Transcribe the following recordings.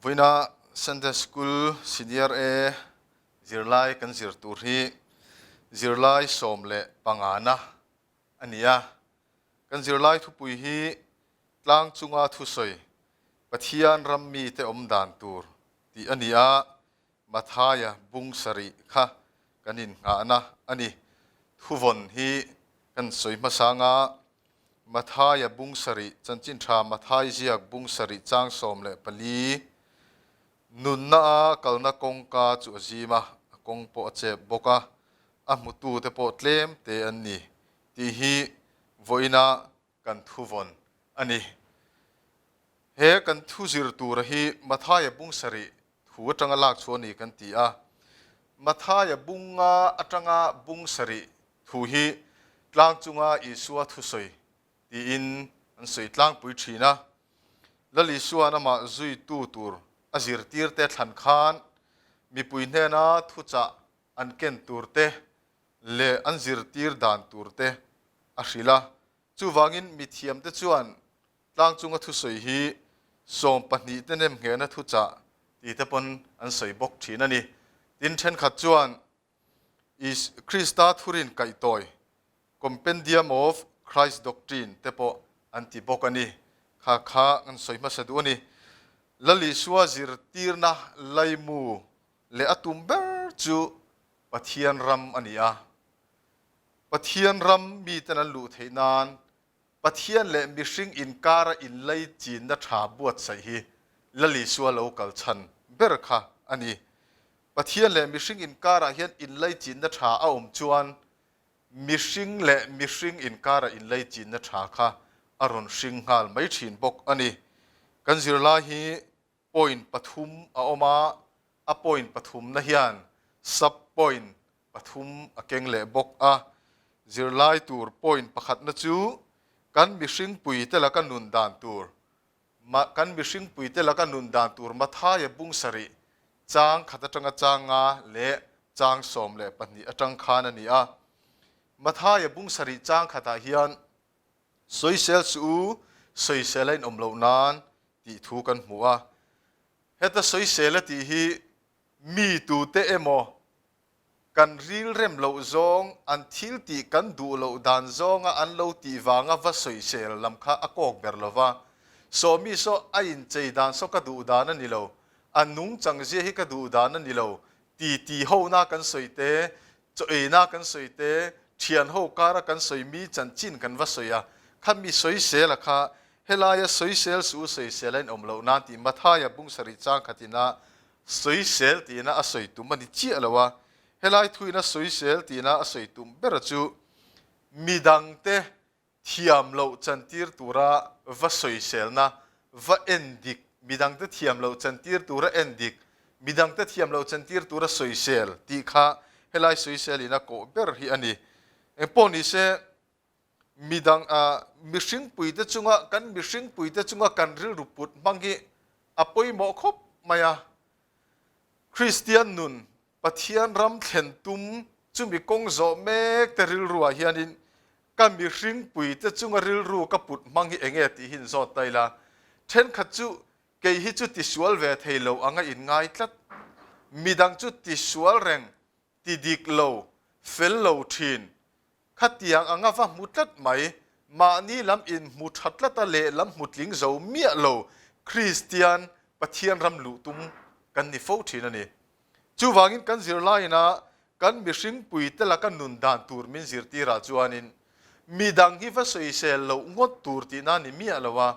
Vawiina Sunday School Senior A zirlai kan zir tur hi zirlai 15na a ni a. Kan zirlai thupui hi Tlang chunga thusawi Pathian ram mite awm dan tur tih a ni a, Mathaia bung sarih kha kan innghahna a ni. Thuvawn hi kan sawi hmasa anga Mathaia bung sarih, chanchin tha Mathai ziak bung sarih chang 14, Nunna a kalna kawngka chu a zim a, a kawng pawh a chep bawk a, a hmutute pawh tlem te an ni tih hi vawiina kan thuvawn a ni. He kan thu zir tura hi Mathaia bung sarih thu atanga lak chhuah a ni kan ti a. Mathaia bunga atanga bung sarih thu hi tlang chunga Isua thusawi tiin an sawi tlangpui thin a. Lal Isua'n amah zuitu tur a zirtirte thlan khan mipui hnena thuchah an ken turte leh an zirtir dan tur te a hrilh a. Chuvangin mithiamte chuan tlang chunga thusawi hi 12 te nem nghehna thuchah ti te pawn an sawi bawk thin a ni. Tin, thenkhat chuan Is Krista thurin kaihtawi, Compendium of Christ's Doctrine, te pawh an ti bawk a ni. Kha kha an sawi hmasa duh a ni. Lal Isua zirtirna laimu leh a tum ber chu Pathian ram a ni a. Pathian ram miten an luh theih nan Pathian leh mihring inkara inlei chinna tha buatsaih hi Lal Isua lo kal chhan ber kha a ni. Pathian leh mihring inkarah hian inlei chinna tha a awm chuan mihring leh mihring inkara inlei chinna tha kha a rawn hring nghal mai thin bawk a ni. Kan zirlai hi point pathum a awm a, a point pathumna hian sub point pathum a keng leh bawk a. Zirlai tur point pakhatna chu kan mihring puite laka nun dan tur, kan mihring puite laka nun dan tur Mathaia bung sarih chang khat atanga chang nga leh chang 12 atang khan a ni a. Mathaia bung sarih chang khatah hian Sawisel suh u, sawisel a inawm loh nan tih thu kan hmu a. Heta sawisel a tih hi mi tute emaw kan rilrem loh zawng, an thil tih kan duh loh dan zawnga an lo tih vanga va sawisel lam kha a kawk ber lo va. Sawmi saw a inchei dan saw ka duh dan a ni lo, a nungchang zia hi ka duh dan a ni lo ti ti hona kan sawi te, Chaw eina kan sawi te, thian ho kara kan sawi mi chanchin kan va sawi a, kha mi sawisel a kha, helaia sawisel suh u sawisel a inawm loh nan tih Mathaia bung sarih chang khatina sawisel tihna a sawi tum a ni chiah lo a, helai thuina sawisel tihna a sawi tum ber chu midangte thiam loh chantir tura va sawiselna, va en dik, midangte thiam loh chantir tura en dik, midangte thiam loh chantir tura sawisel tih kha helai sawiselin a kawh ber hi a ni. Engpawh nise, midang, mihringpuite chunga, kan mihringpuite chunga kan rilru put hmang hi a pawimawh khawp mai a. Kristian nun Pathian ram thlen tum chumi kawng zawh mek te rilruah hianin ka mihringpuite chunga rilru ka put hmang hi enge tih hi inzawt ta ila, thenkhat chu kei hi chu tisual ve thei lo anga inngai tlat. Midang chu tisual reng, ti dik lo, fel lo thin. Khatiang anga va hmu tlat mai, mahni lam inhmu tha tlata lehlam hmu tling zo miah lo Kristian Pathian ram luh tum kan ni fo thin a ni. Chuvangin kan zirlaiina kan mihringpuite laka nun dan tur min zirtirah chuanin midang hi va sawisel loh ngawt tur tihna ni miah lo a,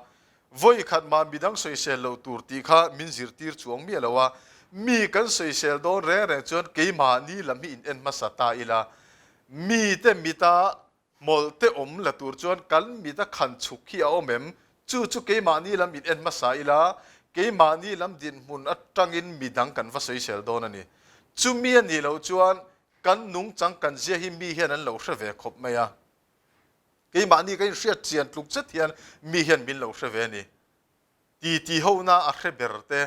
vawi khat mah midang sawisel loh tur tih kha min zirtir chuang miah lo a, mi kan sawisel dawn reng reng chuan keimahni lam hi in en hmasa ta ila, mite mita Hmawlh te awm la tur chuan kan mit a khan chhuk hi a awm em? Chu chu keimahni lam in en hmasa ila, keimahni lam dinhmun atangin midang kan va sawisel dawn a ni. Chumi a nih loh chuan kan nungchang kan zia hi mi hian an lo hre ve khawp mai a. Keimahni ka inhriat chian tluk zet hian mi hian min lo hre ve a ni. Titi hona a hre ber te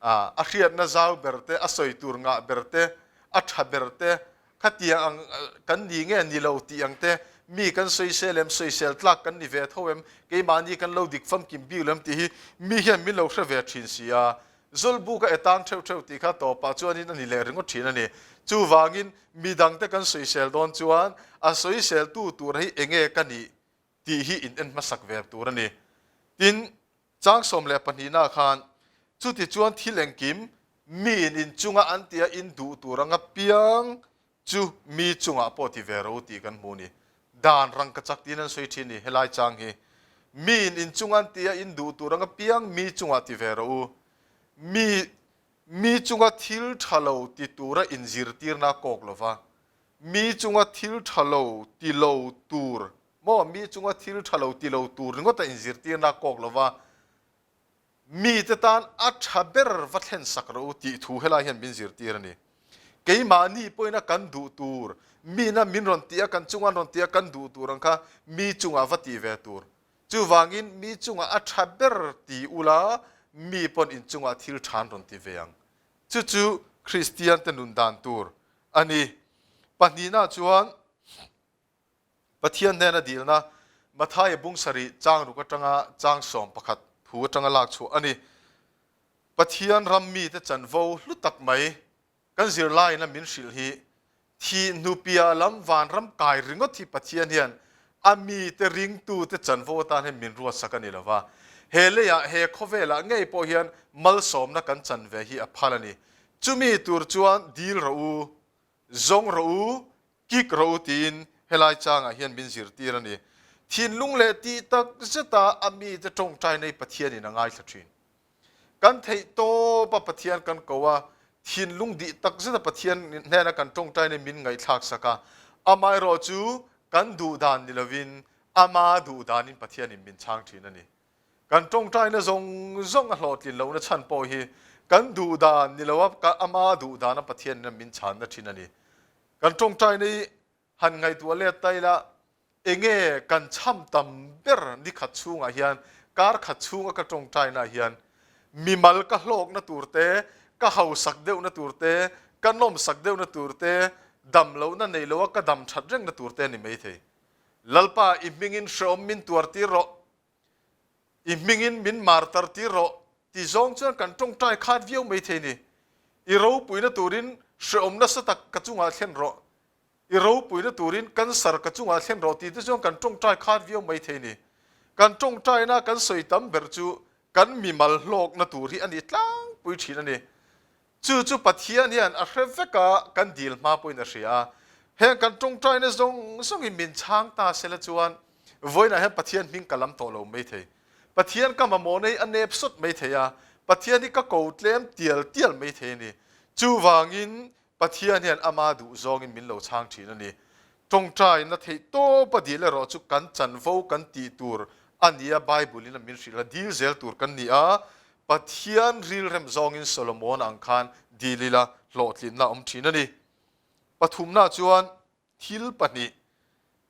A hriatna zau ber te, a sawi tur ngah ber te, a tha ber te, khatiang ang kan ni nge ni lo tih ang te, Mi kan sawisel em, sawisel tlak kan ni ve tho em, keimahni kan lo dik famkim bik lo em tih hi mi hian min lo hre ve thin si a. Zawlbuka e tang theuh theuh tih kha tawpah chuanin a ni leh ringawt thin a ni. Chuvangin midangte kan sawisel dawn chuan a sawiseltu tur hi enge ka nih tih hi in en hmasak ve tur a ni. Tin, chang 12 na khan chuti chuan thil engkim miin inchunga an tia in duh tur anga piang chu mi chungah pawh ti ve ro tih kan hmu ni. Dan rangkachak tiin an sawi thin ni helai chang hi. Miin inchunga an tia in duh tur anga piang mi chungah ti ve ro u. Mi mi chunga thil tha lo ti tura inzirtirna kawk lova mi chunga thil tha lo ti lo tur maw mi chunga thil tha lo ti lo tur ringawta inzirtirna kawk lova mite tan a tha ber va thlen sak rawh u tih thu helai hian min zirtir a ni. Keimahni pawhin a kan duh tur, mina min rawn tih a kan chunga an rawn tih a kan duh tur ang kha mi chungah va tih ve tur. Chuvangin mi chungah a tha ber ti ula mi pawn inchungah thil tha an rawn ti ve ang. Chu chu Kristian te nun dan tur a ni. Pahnihna chuan Pathian hnena dilna Mathaia bung sarih chang ruk atanga chang 11 thu atanga lak chhuah a ni. Pathian ram mite chanvo hlu tak mai kan zirlaiin a min hrilh hi thih hnupia lam vanram kai ringawt hi Pathian hian a mite ringtute chanvo atan hian min ruatsak a ni lo va. He leiah he khawvelah ngei pawh hian malsawmna kan chan ve hi a phal a ni. Chumi tur chuan dil rawh u, zawng rawh u, kik rawh u tiin helai changah hian min zirtir a ni. Thinlung leh tih tak zeta a mite tawngtai nei Pathianin a ngaithla thin. Kan theih tawp a Pathian kan ko a, thinlung dih tak zeta Pathian hnena kan tawngtai nei min ngaihthlak sak a, amaherawh chu kan duh dan ni lovin ama duh danin Pathianin min chhang thin a ni. Kan tawngtaina zawng zawng a hlawhtlin lohna chhan pawh hi kan duh dan ni lo a, ama duh dana Pathianin min chhanna thin a ni. Kan tawngtaina hi han ngaihtuah let ta ila, enge kan chham tam ber ni khat chhungah hian, kar khat chhunga ka tawngtaina hian mimal ka hlawkna tur te, ka hausak deuhna tur te, ka nawmsak deuhna tur te, dam lohna nei loa ka dam that rengna tur te a ni maithei. Lalpa, i hmingin hreawm min tuar tir rawh. I hmingin min martar tir rawh ti zawng chuan kan tawngtai khat viau mai thei ni. I ropuina turin hreawm nasa tak ka chungah thlen rawh. I ropuina turin cancer ka chungah thlen rawh ti te chuan kan tawngtai khat viau mai thei ni. Kan tawngtaina kan sawi tam ber chu kan mimal hlawkna tur hi a ni tlangpui thin a ni. Chu chu Pathian hian a hre vek a, kan dil hma pawhin a hria a. Heng kan tawngtaina zawng zawngin min chhang ta sela chuan vawiinah hian Pathian hming ka lam tawh lo mai thei. Pathian ka mamawhna hi a nep sawt mai thei a, Pathian hi ka ko tlem tial tial mai thei a ni. Chuvangin Pathian hian ama duh zawngin min lo chhang thin a ni. Tawngtaina theih tawp a dil erawh chu kan chanvo kan tih tur a ni a, Bible in a min hrilh a, dil zel tur kan ni a, Pathian rilrem zawngin Solomon ang khan dil ila hlawhtlinna awm thin a ni. Pathumna chuan thil pahnih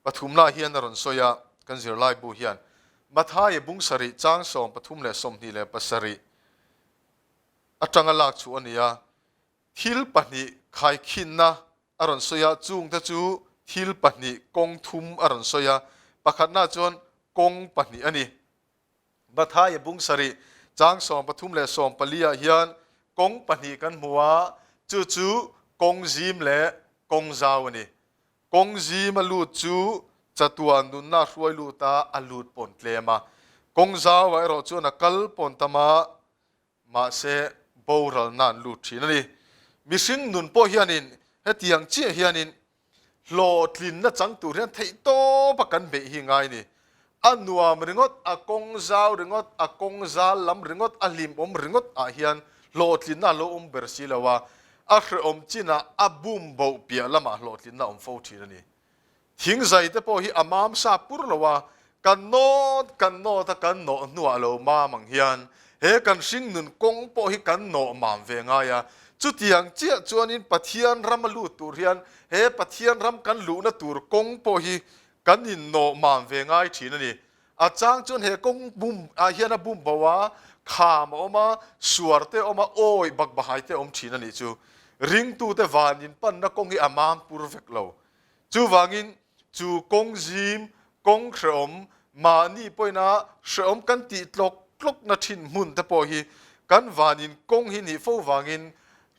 pathumna hian a rawn sawi a, kan zirlaibu hian Mathaia bung sarih chang 33 27 atanga lak chhuah a ni a, thil pahnih khaikhinna a rawn sawi a, chungte chu thil pahnih kawng thum a rawn sawi a, pakhatna chuan kawng pahnih a ni. Mathaia bung sarih chang 34 ah hian kawng pahnih kan hmu a, chu chu kawng zim leh kawng zau a ni. Kawng zim a lut chu chatuan nunna a hruai lut a, a lut pawn tlem a. Kawng zauah erawh chuan a kal pawn tam a, mahse boralna an lut thin a ni. Mihring nun pawh hianin hetiang chiah hianin hlawhtlinna chang tur hian theih tawp a kan beih hi ngai ni. A nuam ringawt, a kawng zau ringawt, a kawng zal lam ringawt, a hlimawm ringawt ah hian hlawhtlinna a lo awm ber si lo a, a hrehawm chinah a bum boh piah lamah hlawhtlinna a awm fo thin a ni. Thingzai te pawh hi a mam sa pur lo a, kan nawt kan nawt a kan nawh hnuah lo mam ang hian he kan hringnun kawng pawh hi kan nawh mam ve ngai a. Chutiang chiah chuanin Pathian ram a lut tur hian he Pathian ram kan luhna tur kawng pawh hi kan innawh mam ve ngai thin a ni. A chang chuan he kawng bum ah hian a bum bo a, kham a awm a, suar te a awm a, awi bakbahai te a awm thin a nih chu. Ringtute van inpanna kawng hi a mam pur vek lo. Chuvangin. Chu kawng zim, kawng hrehawm, mahni pawhina hrehawm kan tih tlawk tlawkna thin hmun te pawh hi kan vanin kawng hi nih fo vangin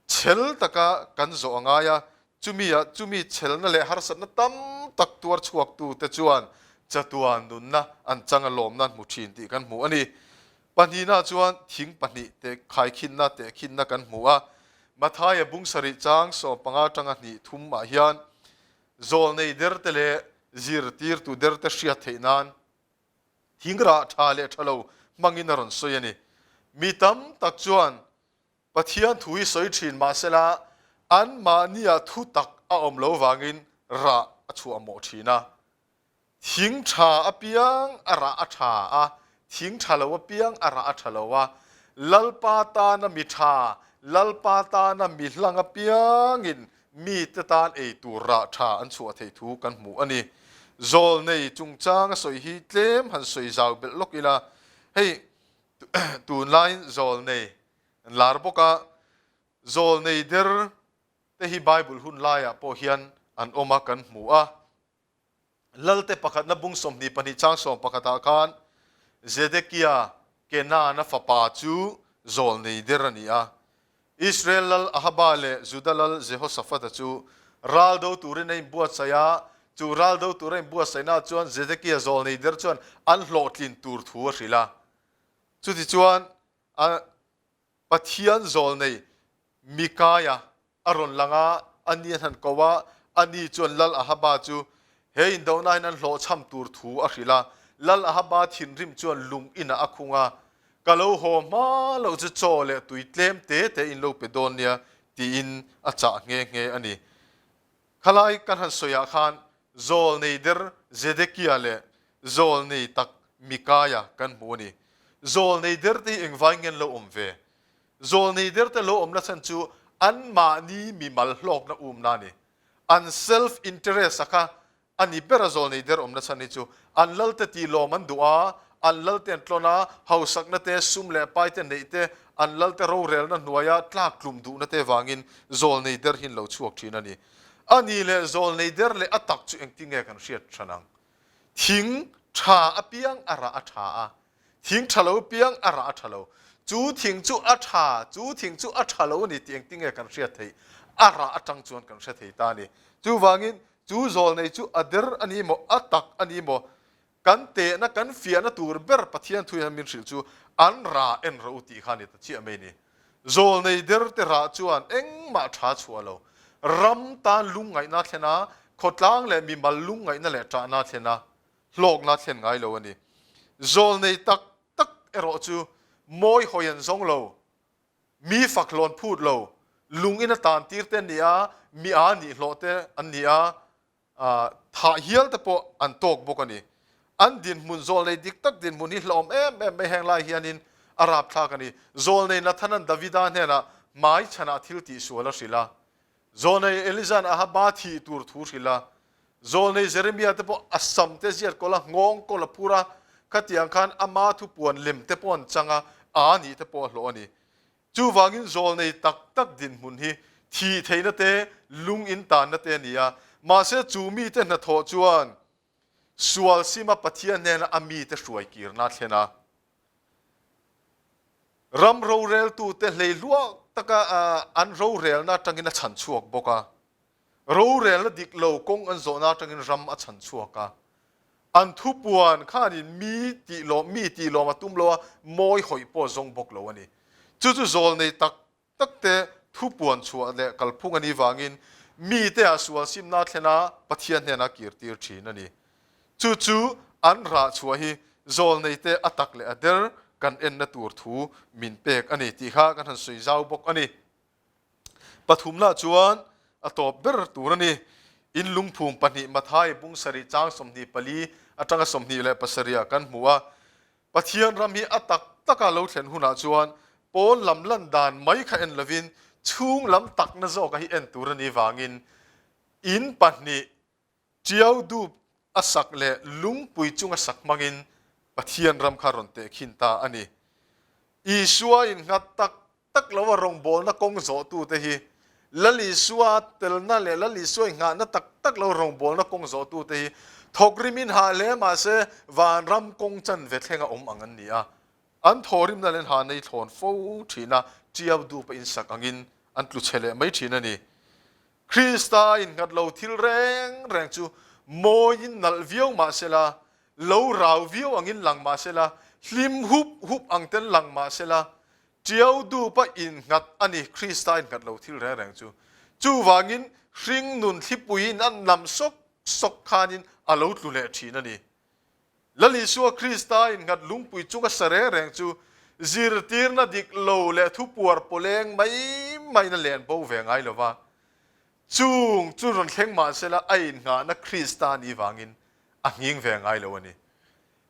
chhel taka kan zawh a ngai a, chumi ah chumi chhelna leh harsatna tam tak tuar chhuaktu te chuan chatuan nunna an chang a lawmna an hmu thin tih kan hmu a ni. Pahnihna chuan thing pahnih te khaikhinna tehkhinna kan hmu a, Mathaia bung sarih chang 15 atanga hnih thum ah hian Zawlnei derte leh zirtirtu derte hriat theih nan thingrah tha leh tha lo hmangin a rawn sawi a ni. Mi tam tak chuan Pathian thu hi sawi thin mahsela anmahnia thu tak a awm lo vangin rah a chhuah mawh thin a. Thing tha apiang a rah a tha a, thing tha lo apiang a rah a tha lo a. Lalpa tana mi tha, Lalpa tana mi hlang apiangin mite tan ei tur rah tha an chhuah theih thu kan hmu a ni. Zawlnei chungchang a sawi hi tlem han sawi zau belh lawk ila, hei tunlaiin zawlnei an lar bawk a, zawlnei der te hi Bible hun laiah pawh hian an awm a kan hmu a. Lalte pakhatna bung 22 chang 11 ah khan Zedekia Kenana fapa chu zawlnei der a ni a. Israel lal Ahaba leh Juda lal Jehoshaphat-a chu ral do turin a inbuatsaih a, chu ral do tura inbuatsaihnaah chuan Zedekia zawlnei der chuan an hlawhtlin tur thu a hrilh a. Chutichuan a Pathian zawlnei Mikaia a rawn lang a, a ni an han ko a, ani chuan Lal Ahaba chu he indohna hian an hlawhchham tur thu a hrilh a. Lal Ahaba thinrim chuan lung inah a khung a, Ka lo haw hma loh chu chaw leh tui tlem te te in lo pe dawn nia, tiin a chah nghe nghe a ni. Khalai kan han sawiah khan zawlnei der Zedekia leh zawlnei tak Mikaia kan hmu a ni. Zawlnei der te hi engvai nge an lo awm ve? Zawlnei der te lo awmna chhan chu anmahni mimal hlawkna umna a ni. An self interest a kha a ni ber a zawlnei der awmna chhan hi chu an lalte tih lawm an duh a, an lalte an tlawn a, hausakna te, sum leh pai te neih te, an lalte rorelna hnuaia tlak tlum duhna te vangin zawlnei der hi an lo chhuak thin a ni. A ni leh zawlnei der leh a tak chu engtin nge kan hriat hran ang? Thing tha apiang a rah a tha a, Thing tha lo piang a rah a tha lo. Chu thing chu a tha, chu thing chu a tha lo a ni tih engtin nge kan hriat theih? A rah atang chuan kan hre thei ta a ni. Chuvangin chu zawlnei chu a der a ni maw, a tak a ni maw? Kan tehna, kan fiahna tur ber Pathian thu hian min hrilh chu an rah en rawh u tih kha a ni ta chiah mai ni. Zawlnei der te rah chuan engmah tha chhuah lo. Ram tan lungngaihna thlen a, khawtlang leh mimal lungngaihna leh tahna thlen a, hlawkna thlen ngai lo a ni. Zawlnei tak tak erawh chu mawi hawi an zawng lo, mi fak hlawn phut lo, lung in a tan tir te an ni a, mi a nih hlawh te an ni a, thah hial te pawh an tawk bawk a ni. An dinhmun zawlnei dik tak dinhmun hi hlauhawm em em mai heng lai hianin a rapthlak a ni. Zawlnei Nathana'n Davida hnenah hmai chhanah thil tihsual a hrilh a, Zawlnei Eliza'n Ahaba thih tur thu hrilh a, Zawlnei Jeremia te pawh a sam te ziat kawl a, nghawng kawl a phur a, khatiang khan ama thupuan lem te pawh an chang a, a nih te pawh a hlawh a ni. Chuvangin zawlnei tak tak dinhmun hi thih theihna te, lung in tanna te a ni a, mahse chu mite hnathawh chuan sual sima Pathian hnena a mite hruai kirna a thlen a. Ram roreltute hleihluak taka an rorelna atangin a chhan chhuak bawk a. Rorelna dik lo kawng an zawhna atangin ram a chhan chhuak a. An thupuan khanin mi tih lawm, mi tih lawm a tum lo a, mawi hawih pawh a zawng bawk lo a ni. Chu chu zawlnei tak takte thupuan chhuah leh kalphung a nih vangin mite ah sual simna thlen a Pathian hnena kirtir thin a ni. Chu chu an rah chhuah hi zawlneite a tak leh a der kan enna tur thu min pek a ni tih kha kan han sawi zau bawk a ni. Pathumna chuan a tawp ber tur a ni. In lungphum pahnih Mathai bung sarih chang 24 atanga 27 ah kan hmu a. Pathian ram hi a tak taka lo thlen hunah chuan pawn lam lan dan mai kha en lovin chhung lam takna zawka hi en tur a nih vangin in pahnih tiau dup a sak leh lungpui chunga sak hmangin Pathian ram kha rawn tehkhin ta a ni. Isua innghat tak tak lo a rawngbawlna kawng zawhtute hi. Lal Isua telna leh Lal Isua inghahna tak tak lo rawngbawlna kawng zawhtute hi thawkrimin hah hle mah se vanram kawng chanve thlenga awm ang an ni a. An thawhrimna leh an hah nei thlawn fo thin a, tiau dupa insak angin an tlu chhe leh mai thin a ni. Krista innghat lo thil reng reng chu mawiin nalh viau mah sela, lo rau viau angin lang mah sela, hlim hup hup ang ten lang mah sela, tiau dupa innghat a ni, Krista innghat lo thil reng reng chu. Chuvangin hring nun thlipuiin a nam sawk sawk khanin a lo tlu leh thin a ni. Lal Isua Krista innghat lungpui chunga sa reng reng chu zirtirna dik lo leh thupuar pawleng mai maiin a len bo ve ngai lo va. Chung chu rawn thleng mah sela a innghahna Krista ni vangin a nghing ve ngai lo a ni.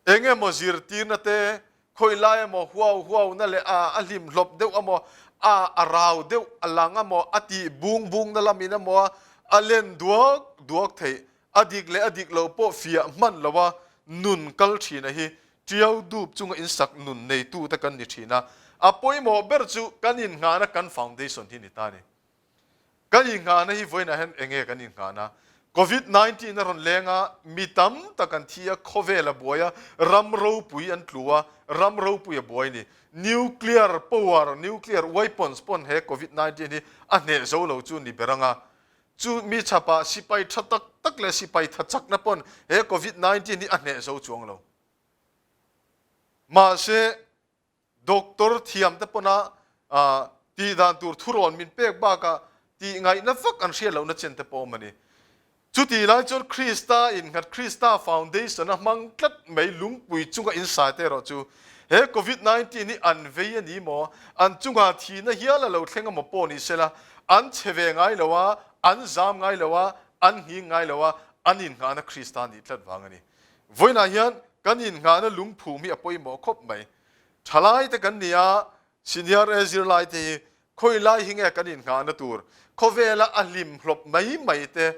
Eng emaw zirtirna te, khawi lai emaw huau huauna leh a a hlim hlawp deuh emaw, a a rau deuh a lang emaw, a tih bung bungna lamin emaw a len duak duak theih A dik leh a dik lo pawh fiah hman lo a, nun kal thin a hi tiau dup chunga insak nun neitu te kan ni thin a. A pawimawh ber chu kan innghahna kan foundation hi ni ta a ni. Kan innghahna hi vawiinah hian enge kan innghahna? Covid 19 a rawn leng a, mi tam tak an thi a, khawvel a buai a, ram ropui an tlu a, ram ropui a buai a ni. Nuclear power, nuclear weapons pawn he Covid 19 hi a hneh zo lo chu ni ber ang a. Chu mi chhapah sipai tha tak tak leh sipai tha chakna pawn he Covid 19 hi a hneh zo chuang lo. Mahse, doctor thiam te pawna tih dan tur thurawn min pek bakah tih ngaihna vak an hriat lohna chen te pawh awm a ni. Chutih lai chuan Krista innghat Krista Foundation a hmang tlat mai lungpui chunga insai te erawh chu he Covid 19 hi an vei a ni maw, an chungah thihna hial a lo thleng emaw pawh ni sela, An chhe ve ngai lo a, an zam ngai lo a, an nghing ngai lo a, an innghahna Krista nih tlat vang a ni. Vawiinah hian kan innghahna lungphum hi a pawimawh khawp mai. Thalai te kan ni a, senior e zirlai te hi khawi lai hi nge kan innghahna tur? Khawvela a hlim hlawp mai mai te,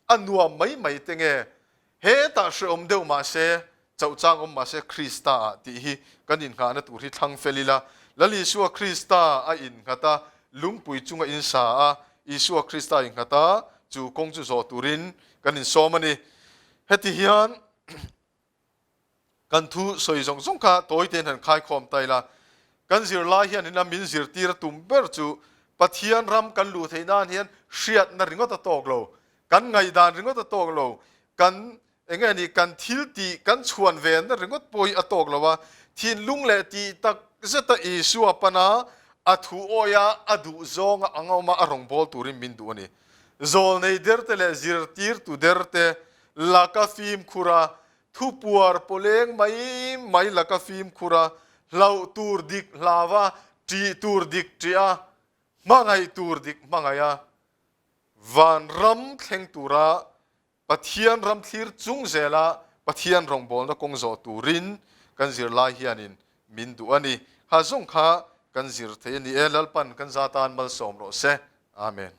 a nuam mai mai te nge Hetah hrehawm deuh mah se, chauh chang awm mah se Krista ah tih hi kan innghahna tur hi thlang fel ila. Lal Isua Krista a innghat a, lungpui chunga insa a, Isua Krista a innghat a, chu kawng chu zawh turin kan insawm a ni. Heti hian kan thu sawi zawng zawng kha tawi tein han khaikhawm ta ila. Kan zirlai hian ina min zirtir a tum ber chu Pathian ram kan luh theih nan hian hriatna ringawt a tawk lo. Kan ngaihdan ringawt a tawk lo, kan eng nge ni, kan thil tih kan chhuan ve na ringawt pawh hi a tawk lo a, thinlung leh tih tak zeta Isua pana a thu awia a duh zawnga ang awma a rawngbâwl turin min duh a ni. Zawlnei derte leh zirtirtu derte laka fimkhur a, thupuar pawleng mai mai laka fimkhur a, hlauh tur dik hlau a, ṭih tur dik ṭih a, hmangaih tur dik hmangaih a, Vanram thleng tura Pathian ram thlir chung zela Pathian rawngbawlna kawng zawh turin kan zirlai hianin min duh a ni. Kha zawng kha kan zir thei a ni e. Lalpan kan za tan malsawm rawh se. Amen.